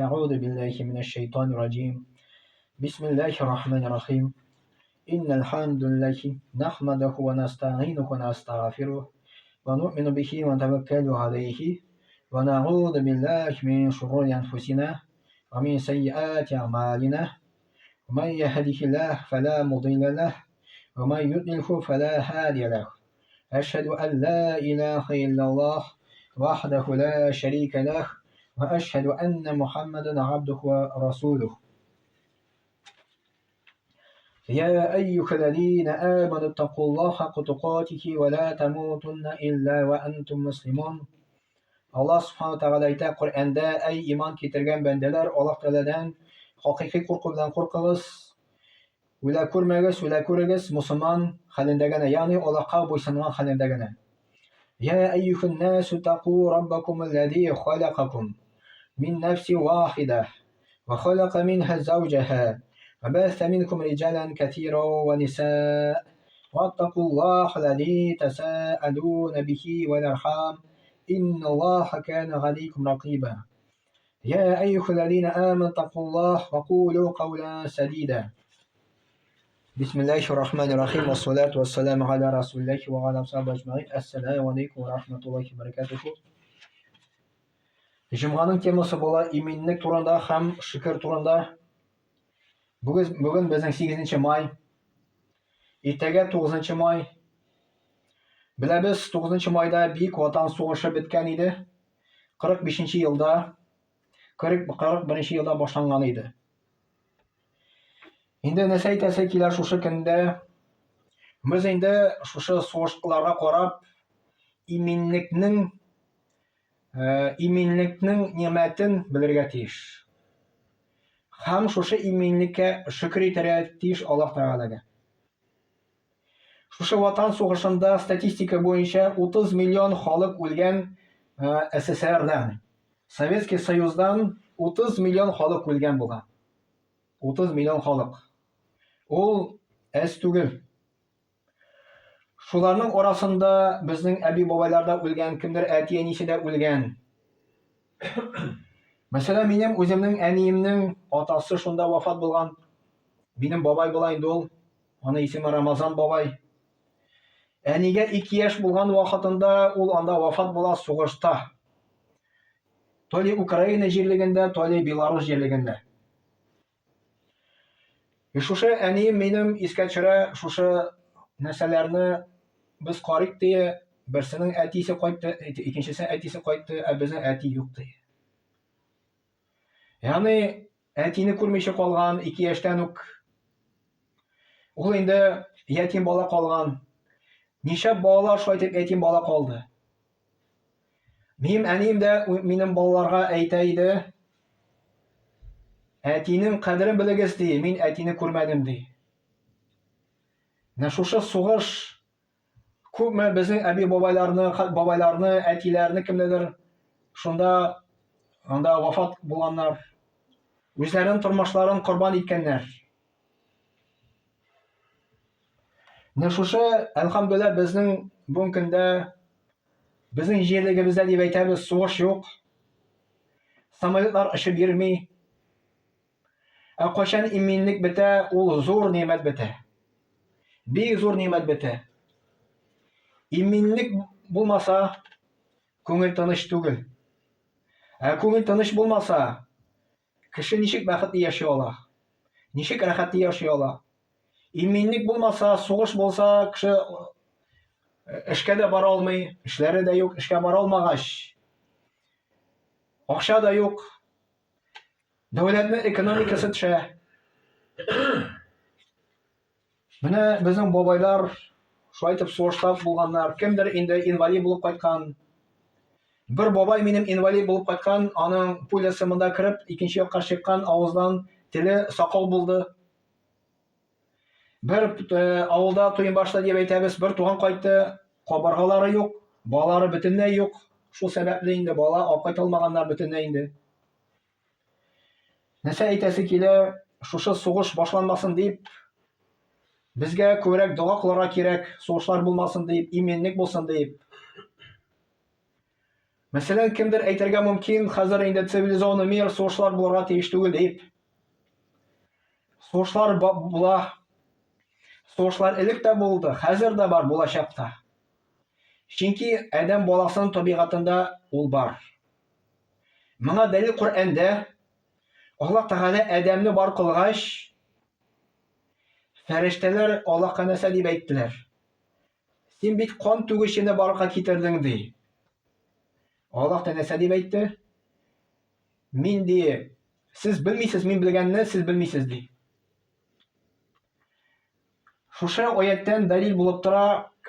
Әгъузу биллахи минәш шайтанир раҗим. Бисмиллахир рахманир рахим. Иннал хамдулиллахи нахмадуху ва настаинуху ва настагъфирух ва нуъмину бихи ва натаваккалу алейхи ва нагъузу биллахи мин шурури анфусина ва мин сайyiати аъмалина. من يهده الله فلا مضل له ومن يضلله فلا هادي له. أشهد أن لا إله إلا الله وحده لا شريك له وأشهد أن محمدا عبده ورسوله. يا أيها الذين آمنوا اتقوا الله حق تقاته ولا تموتن إلا وأنتم مسلمون. Аллаһ Субхану Тәгалә әйтә Коръәндә: Әй иман китергән бәндәләр, Аллаһ Тәгаләдән хакыйкый курку белән куркыгыз, үлә күрмәгез, үлә күрегез мусульман хәлендә генә, ягъни Аллаһка буйсынган хәлендә генә. Я әйюһен насу таку раббакум аллази халакакум мин нафси вахида ва халака минха зауджаха ва бәсә минкум риҗалан кәсира ва ниса واتقوا الله الذي تساءلون به والأرحام إن الله كان عليكم رقيبا. يا أيها الذين آمنوا اتقوا الله وقولوا قولا سديدا. بسم الله الرحمن الرحيم والصلاة والسلام على رسول الله وعلى أصحابه أجمعين. السلام عليكم ورحمة الله وبركاته. Җомганың темасы була иминлек турында һәм шөкер турында. Бүген, бүген безнең 8 май. Иртәгә 9 май. Беләбез, 9 майда Бөек Ватан сугышы беткән иде. 45 елда, 40 41 елда башланган иде. Инде нәрсә әйтәсе килә шушы көндә? Без инде шушы сугышларга карап, иминлекнең иминлекнең нимәтен белергә тиеш. Һәм шушы иминлеккә шөкер итәргә тиеш Аллаһ Тәгаләгә. Шушы Ватан сугышында статистика буенча 30 миллион халык үлгән СССРдан. Советский Союздан 30 миллион халык үлгән булган. 30 миллион халык. Ул әз түгел. Шуларның арасында безнең әби-бабайлар да үлгән, кемдер әти-әнисе дә үлгән. Мәсәлән, минем үземнең әниемнең атасы шунда вафат булган. Минем бабай була инде ул. Аны исеме Рамазан бабай. Әнигә 2 яшь булган вакытында ул анда вафат була сугышта. То ли Украина җирлегендә, то ли Беларусь җирлегендә. И шушы әнием минем искә төшерә, шушы нәрсәләрне без карыйк ди, берсенең әтисе кайтты, икенчесе әтисе кайтты, ә безнең әти юк ди. Ягъни әтине күрмичә калган 2 яшьтән үк. Ул инде ятим бала калган. Ничә балалар шулай итеп ятим бала калды. Минем әнием дә минем балаларга әйтә иде, әтинең кадерен белегез ди, мин әтине күрмәдем ди. Менә шушы сугыш күпме безнең әби бабайларны, бабайларны, әтиләрне кемнедер шунда анда вафат булганнар. Үзләренең тормышларын корбан иткәннәр. Менә шушы, әлхәмдүлилләһ, безнең бүгенге көндә безнең җирлегебездә дип әйтәбез, сугыш юк. Самолетлар очып йөрми. Ә кайчан иминлек бетә, ул зур нимәт бетә. Бик зур нимәт бетә. Иминлек булмаса, күңел тыныч түгел. Ә күңел тыныч булмаса, Кеше ничек бәхетле яши ала? Ничек рәхәтле яши ала? Иминлек булмаса, сугыш булса, кеше э, эшкә дә бара алмый, эшләре дә юк, эшкә бара алмагач, акча да юк. Дәүләтнең экономикасы төшә. Менә безнең бабайлар шулай итеп сугышта булганнар. Кемдер инде инвалид булып кайткан. Бер бабай минем инвалид булып кайткан, аның пулясы монда кереп, икенче якка чыккан, авыздан теле сакал булды. Бер э, авылда Туембашта дип әйтәбез, бер туган кайтты, кабыргалары юк, балалары бөтенләй юк. Шул сәбәпле инде бала алып кайта алмаганнар бөтенләй инде. Нәрсә әйтәсе килә, шушы сугыш башланмасын дип, безгә күбрәк дога кылырга кирәк, сугышлар булмасын дип, иминлек булсын дип. Мәсәлән, кемдер әйтергә мөмкин, хәзер инде цивилизованный мир, сугышлар булырга тиеш түгел дип. Сугышлар була. Сугышлар элек тә булды, хәзер дә бар, булачак та. Чөнки адәм баласының табигатында ул бар. Моңа дәлил Коръәндә Аллаһ Тәгалә адәмне бар кылгач, фәрештәләр Аллаһка нәрсә дип әйттеләр? Син бит кан түгүчене барлыкка китердең, ди. Аллаһ та нәрсә дип әйтте? Мин ди, сез белмисез, мин белгәнне сез белмисез, ди. Шушы аяттән дәлил булып тора,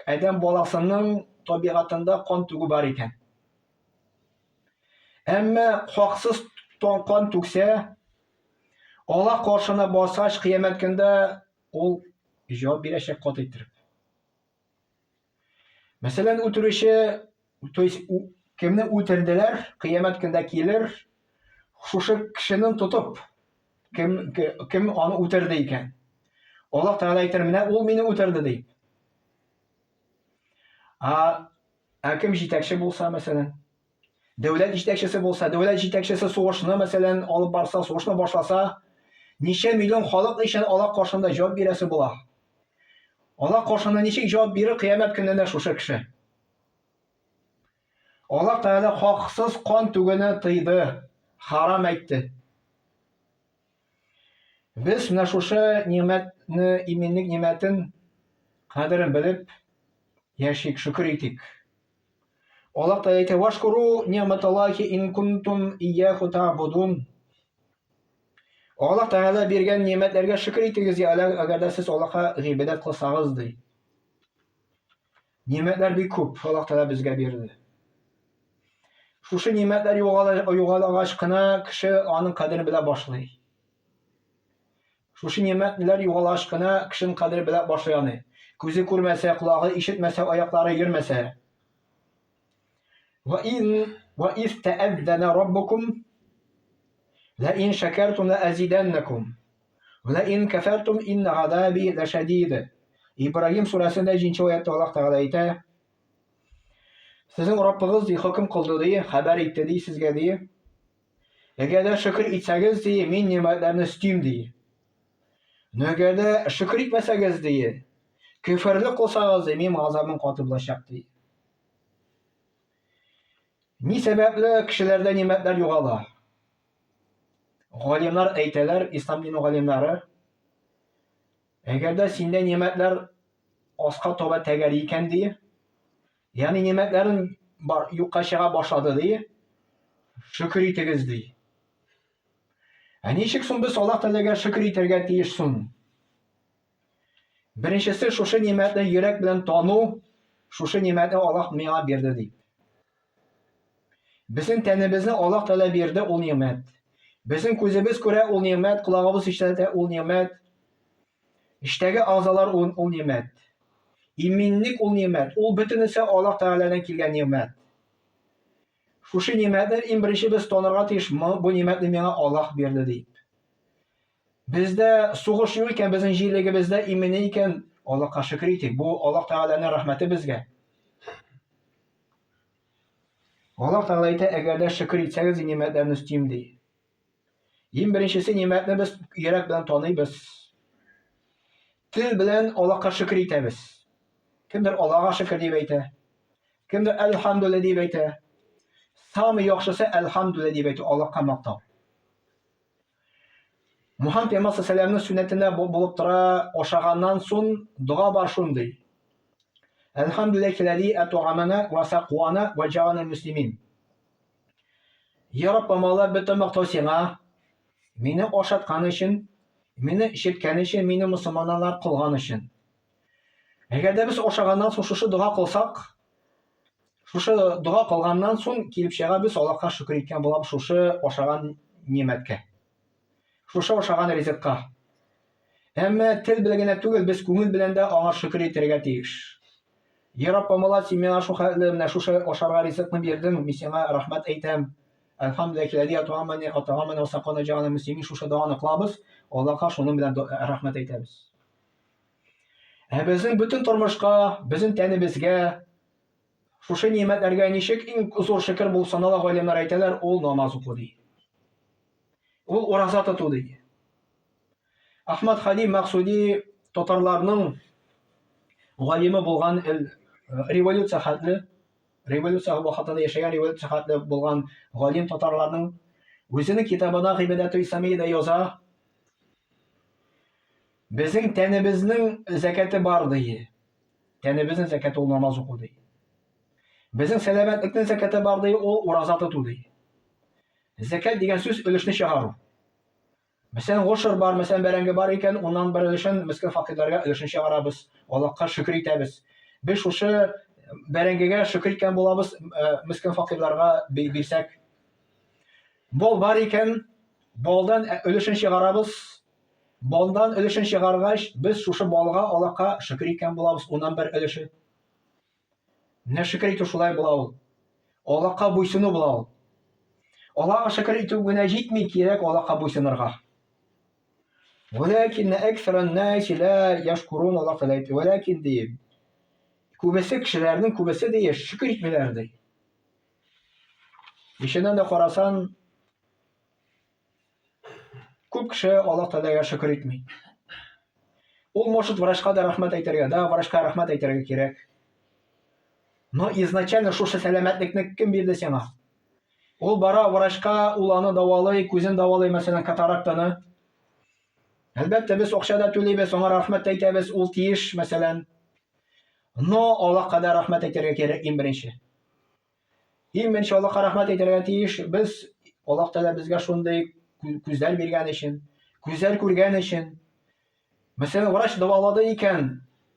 адәм баласының табигатында кан түгү бар икән. Әмма хаксыз кан түксә, Аллаһ каршына баскач, кыямәт көндә ул җавап бирәчәк каты иттереп. Мәсәлән, үтерүче, то есть кемне үтерделәр, кыямәт көндә килер, шушы кешенең тотып, кем кем аны үтерде икән. Аллаһ Тәгалә әйтер, менә ул мине үтерде дип. А, ә кем җитәкче булса, мәсәлән, Дәүләт җитәкчесе булса, дәүләт җитәкчесе сугышны, мәсәлән, алып барса, сугышны башласа, ничә миллион халык өчен Аллаһ каршында җавап бирәсе була. Аллаһ каршында ничек җавап бирер кыямәт көнендә шушы кеше? Аллаһ Тәгалә хаксыз кан түгүне тыйды, харам әйтте. Без менә шушы нимәтне, иминлек нимәтен кадерен белеп яшик, шөкер итик. Аллаһ Тәгалә әйтә, "Вашкуру ни'маталлахи ин кунтум ияху та'будун." Аллаһ Тәгалә биргән нимәтләргә шөкер итегез, әгәр дә сез Аллаһка гыйбадәт кылсагыз, ди. Нимәтләр бик күп Аллаһ Тәгалә безгә бирде. Шушы нимәтләр югалгач кына кеше аның кадерен белә башлый. Шушы нимәтләр югалгач кына кешенең кадере белә башлый аны. Күзе күрмәсә, колагы ишетмәсә, аяклары йөрмәсә. Ва ин ва из тәәззәнә раббукум ла ин шакартум ла азиданнакум ва ла ин кафартум инна газаби лашадид. Ибраһим сүрәсендә 7 аятта Аллаһ Тәгалә әйтә: Сезнең Раббыгыз ди хөкем кылды ди, хәбәр итте ди сезгә ди. Әгәр дә шөкер итсәгез, ди, мин нимәтләрне өстим, ди. Но әгәр дә шөкер итмәсәгез, ди, көферлек кылсагыз, ди, минем газабым каты булачак, ди. Ни сәбәпле кешеләрдә нимәтләр югала? Галимнар әйтәләр, ислам дине галимнары, әгәр дә синдә нимәтләр аска таба тәгәри икән, ди, Ягъни нимәтләрен бар юкка чыга башлады ди. Шөкер итегез ди. Ә ничек соң без Аллаһ Тәгаләгә шөкер итәргә тиеш соң? Беренчесе шушы нимәтне йөрәк белән тану, шушы нимәтне Аллаһ миңа бирде дип. Безнең тәнебезне Аллаһ Тәгалә бирде, ул нимәт. Безнең күзебез күрә, ул нимәт, колагыбыз ишетә, ул нимәт. Эчтәге агъзалар ул, ул нимәт. Иминлек ул нимәт. Ул бөтенесе Аллаһ Тәгаләдән килгән нимәт. Шушы нимәтне иң беренче без танырга тиеш, бу нимәтне миңа Аллаһ бирде дип. Бездә сугыш юк икән, безнең җирлегебездә иминлек икән, Аллаһка шөкер итик. Бу Аллаһ Тәгаләнең рәхмәте безгә. Аллаһ Тәгалә әйтә, әгәр дә шөкер итсәгез, нимәтләрне өстим ди. Иң беренчесе нимәтне без йөрәк белән таныйбыз. Тел белән Аллаһка шөкер итәбез. Кемдер Аллаһка шөкер дип әйтә. Кемдер әлхәмдүлилләһ дип әйтә. Самый яхшысы әлхәмдүлилләһ дип әйтү, Аллаһка мактау. Мухаммад пәйгамбәр саллаллаху сөннәтендә булып тора, ашаганнан соң дога бар шундый. Әлхәмдүлилләһи ләзи ат'амана ва сакуана ва җагана муслимин. Я Раббым Алла, бөтен мактау сиңа, мине ашаткан өчен, мине эчерткән өчен, мине мөселманнар кылган өчен. Әгәр дә без ашаганнан соң шушы дога кылсак, шушы дога кылганнан соң килеп чыга без Аллаһка шөкер иткән булабыз шушы ашаган нимәткә. Шушы ашаган ризыкка. Әмма тел белән генә түгел, без күңел белән дә аңа шөкер итәргә тиеш. Я Раббым Алла, син миңа шул хәтле менә шушы ашарга ризыкны бирдең, мин сиңа рәхмәт әйтәм. Әлхәмдүлилләһи ләзи атгамани атгамана ва сакана җагана муслимин шушы доганы кылабыз, Аллаһка шуның белән рәхмәт әйтәбез. Ә безнең бөтен тормышка, безнең тәнебезгә Шушы нимәтләргә ничек иң зур шөкер булып санала, галимнәр әйтәләр, ул намаз уку ди. Ул ураза тоту ди. Ахмад Хади Максуди татарларның галиме булган революция хәтле, революция вакытында яшәгән революция хәтле булган галим татарларның үзенең китабына Гыйбадәту Исламия яза. Безнең тәнебезнең зәкәте бар ди. Тәнебезнең зәкәте ул намаз уку ди. Безнең сәламәтлекнең зәкәте бар ди, ул ураза тоту ди. Зәкәт дигән сүз өлешне чыгару. Мәсәлән, гошер бар, мәсәлән, бәрәңге бар икән, уннан бер өлешен мескен факирләргә өлешен чыгарабыз, Аллаһка шөкер итәбез. Без шушы бәрәңгегә шөкер иткән булабыз, э, мескен факирларга бирсәк. Бал бар икән, балдан э, өлешен чыгарабыз. Балдан өлешен чыгаргач, без шушы балга Аллаһка шөкер иткән булабыз, уннан бер өлеше. Менә шөкер итү шулай була ул. Аллаһка буйсыну була ул. Аллаһка шөкер итү генә җитми, кирәк Аллаһка буйсынырга. Вәләкин әксәрән наси ла яшкурун Аллаһ Тәгалә әйтте. Вәләкин ди. Күбесе кешеләрнең күбесе ди шөкер итмиләр ди. Ишеннән дә карасан, Күп кеше Аллаһ Тәгаләгә шөкер итми. Ул может врачка да рәхмәт әйтергә, да, врачка рәхмәт әйтергә кирәк. Но изначально шушы сәламәтлекне кем бирде сиңа? Ул бара врачка, ул аны дәвалый, күзен дәвалый, мәсәлән, катарактаны. Әлбәттә, без акча да түлибез, аңа рәхмәт әйтәбез, ул тиеш, мәсәлән. Но Аллаһка да рәхмәт әйтергә кирәк иң беренче. Иң беренче Аллаһка рәхмәт әйтергә тиеш. Без Аллаһ Тәгалә безгә шундый күзләр биргән өчен, күзләр күргән өчен. Мәсәлән, врач дәвалады икән,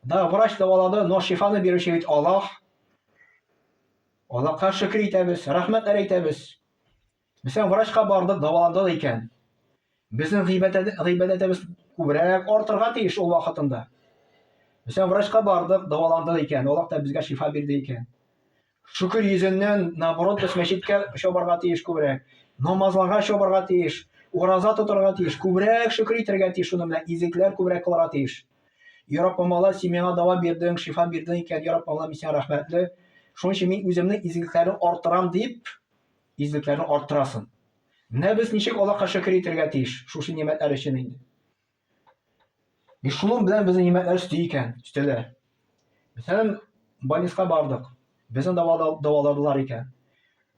да, врач дәвалады, но шифаны бирүче бит Аллаһ. Аллаһка шөкер итәбез, рәхмәтләр әйтәбез. Мәсәлән, врачка бардык, дәваландык икән. Безнең гыйбадәтебез күбрәк артырга тиеш ул вакытында. Мәсәлән, врачка бардык, дәваландык икән, Аллаһ та безгә шифа бирде икән. Шөкер йөзеннән, наоборот, без мәчеткә чабарга тиеш күбрәк, намазларга чабарга тиеш, ураза тотарга тиеш, күбрәк шөкер итәргә тиеш, шуның белән изгелекләр күбрәк кылырга тиеш. Я Раббым Алла, син миңа дава бирдең, шифа бирдең икән, Я Раббым Алла, мин сиңа рәхмәтле. Шуның өчен мин үземнең изгелекләрне арттырам дип, изгелекләрне арттырасың. Менә без ничек Аллаһка шөкер итәргә тиеш шушы нимәтләр өчен инде. И шуның белән безнең нимәтләр өсти икән, өстәлә. Мәсәлән, больницага бардык. Безне дәваладылар икән.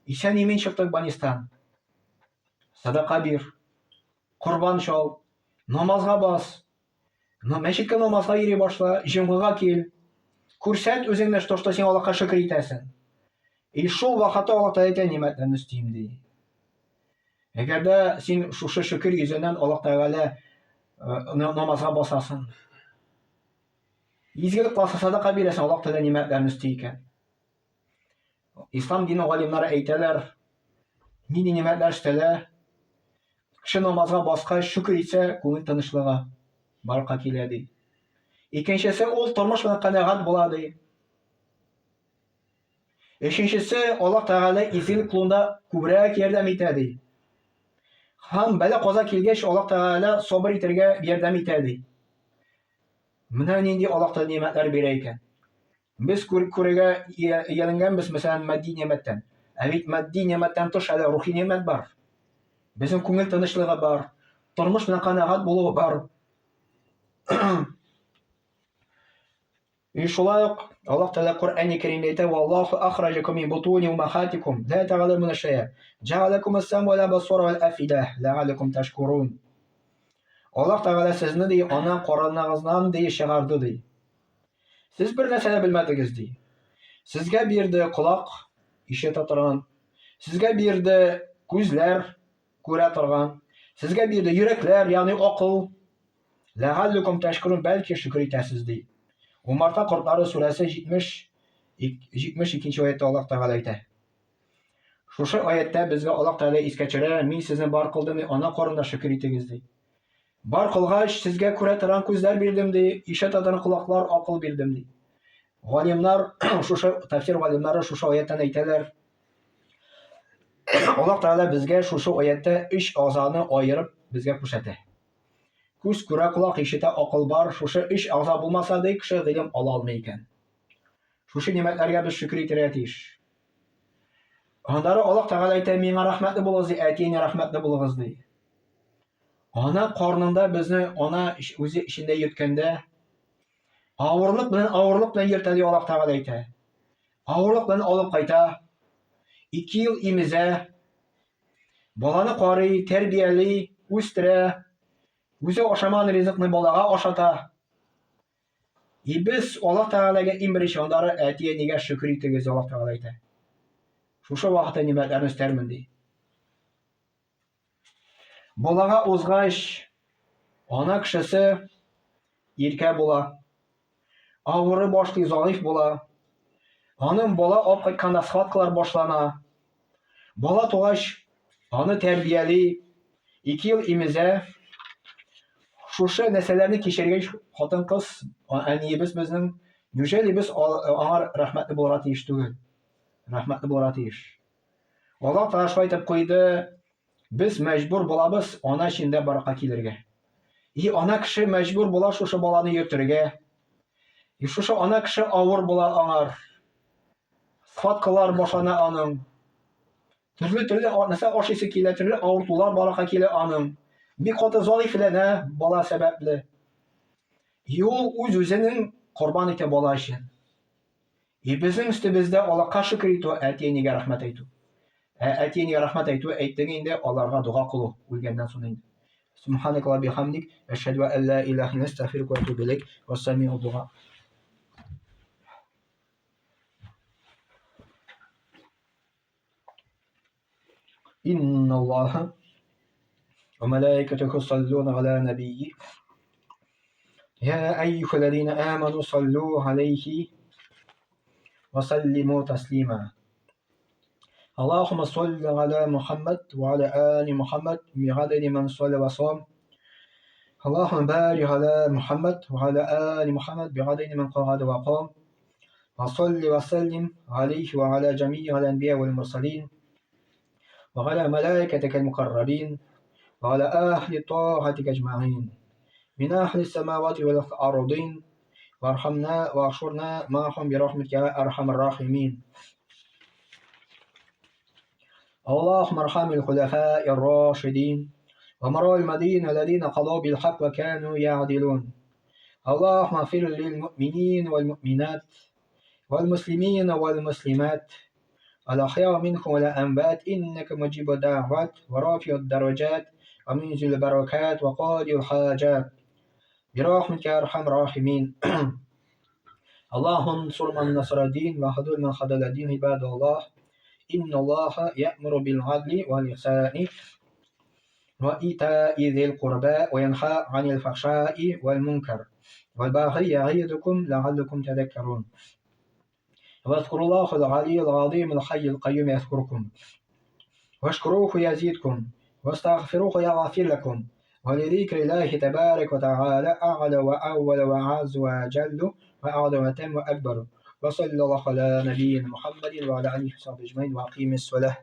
Исән имин чыктык больництан. Садака бир. Корбан чал. Намазга бас. Но мәчеткә намазга йөри башла, җомгага кил. Күрсәт үзеңне, что, что син Аллаһка шөкер итәсең. И шул вакытта Аллаһ Тәгалә әйтә, нимәтләрне өстим ди. Әгәр дә син шушы шөкер йөзеннән Аллаһ Тәгалә э, намазга басасың. Изгелек кыласың, садака бирәсең, Аллаһ Тәгалә нимәтләрне өсти икән. Ислам дине галимнәре әйтәләр, нинди нимәтләр өстәлә? Кеше намазга баскач, шөкер итсә, күңел тынычлыгы барлыкка килә ди. Икенчесе, ул тормыш белән канәгать була ди. Өченчесе, Аллаһ Тәгалә изгелек кылуында күбрәк ярдәм итә ди. Һәм бәла каза килгәч, Аллаһ Тәгалә сабыр итәргә ярдәм итә ди. Менә нинди Аллаһ Тәгалә нимәтләр бирә икән. Без күрергә ияләнгәнбез, мәсәлән, матди нимәттән. Ә бит матди нимәттән тыш әле рухи нимәт бар. Безнең күңел тынычлыгы бар, тормыш белән канәгать булуы бар. И шулай ук Аллаһ Тәгалә Коръәни Кәримдә әйтә: "Валлаху ахраҗакум мин бутуни уммахатикум ла тәгъламуна шәй'a. Җәгаләкум ас-сам'a вал абсара вал афида ләгалләкум ташкурун." Аллаһ Тәгалә сезне ди ана карыныгыздан ди чыгарды ди. Сез бер нәрсә дә белмәдегез ди. Сезгә бирде колак, ишетә торган. Сезгә бирде күзләр, күрә торган. Сезгә бирде йөрәкләр, ягъни акыл. Ләгаллүкум тәшкурун, бәлки шөкер итәсез ди. Умарта кортлары сүрәсе 70 72 аятта Аллаһ Тәгалә әйтә. Шушы аятта безгә Аллаһ Тәгалә искә төшерә, мин сезне бар кылдым, ана карында шөкер итегез ди. Бар кылгач, сезгә күрә торган күзләр бирдем, ди, ишетә торган колаклар, акыл бирдем, ди. Галимнар, шушы тәфсир галимнары шушы аяттан әйтәләр. Аллаһ Тәгалә безгә шушы аятта өч агъзаны аерып безгә күрсәтә. Күз күрә, колак ишетә, акыл бар. Шушы өч агъза булмаса, ди, кеше гыйлем ала алмый икән. Шушы нимәтләргә без шөкер итәргә тиеш. Аннары Аллаһ Тәгалә әйтә, миңа рәхмәтле булыгыз, ди, әтиеңә рәхмәтле булыгыз, ди. Ана карнында безне ана үзе эчендә йөрткәндә авырлык белән йөртә, ди Аллаһ Тәгалә әйтә. Авырлык белән алып кайта. 2 ел имезә. Баланы карый, тәрбияли, үстерә. Үзе ашамаган ризыкны балага ашата. И без Аллаһ Тәгаләгә иң беренче аннары әти-әнигә шөкер итегез, Аллаһ Тәгалә әйтә. Шушы вакытта нимәтләрне өстәрмен ди. Балага узгач, ана кешесе иркә була. Авыры башлый, заиф була. Аның бала алып кайтканда схваткалар башлана. Бала тугач, аны тәрбияли, 2 ел имезә. Шушы нәрсәләрне кичергәч, хатын-кыз, әниебез безнең, неужели без аңар рәхмәтле булырга тиеш түгел? Рәхмәтле булырга тиеш. Аллаһ Тәгалә шулай итеп куйды, без мәҗбүр булабыз ана эчендә баракка килергә. И ана кеше мәҗбүр була шушы баланы йөртергә. И шушы ана кеше авыр була аңар. Схваткалар башлана аның. Төрле-төрле нәрсә ашыйсы килә, төрле авыртулар барлыкка килә аның. Бик каты зәгыйфьләнә бала сәбәпле. И ул үз-үзенең корбан итә бала өчен. И безнең өстебездә Аллаһка шөкер итү, әти-әнигә рәхмәт әйтү. Ә әти-әнигә рәхмәт әйтү әйттең инде, аларга дога кылу үлгәннән соң инде. Субханак ва бихамдик, әшһәду ан ла илаһа илля астагфирука ва атубу илейк. Вассамиу дуа. إن الله وملائكته يصلون على نبيه يا أيها الذين آمنوا صلوا عليه وسلموا تسليما اللهم صل على محمد وعلى آل محمد بعدد من صلى وصام اللهم بارك على محمد وعلى آل محمد بعدد من قعد وقام وصل وسلم عليه وعلى جميع الأنبياء والمرسلين وعلى ملائكتك المقربين وعلى أهل طاعتك أجمعين من أهل السماوات والأرضين وارحمنا واحشرنا معهم برحمتك يا أرحم الراحمين اللهم ارحم الخلفاء الراشدين ومروا المدينة الذين قضوا بالحق وكانوا يعدلون اللهم اغفر للمؤمنين والمؤمنات والمسلمين والمسلمات الأحياء منكم والأموات إنك مجيب الدعوات ورافع الدرجات ومنزل البركات وقاضي الحاجات برحمتك يا أرحم الراحمين اللهم انصر من نصر الدين وخذل من خذل الدين عباد الله إن الله يأمر بالعدل والإحسان وإيتاء ذي القربى وينهى عن الفحشاء والمنكر والبغي يعظكم لعلكم تذكرون واذكروا الله العلي العظيم الحي القيوم يذكركم واشكروه يزيدكم واستغفروه يغفر لكم ولذكر الله تبارك وتعالى أعلى وأول وأعز وأجل وأعظم وأتم وأكبر وصلى الله على نبينا محمد وعلى آله وصحبه أجمعين وأقيم الصلاة.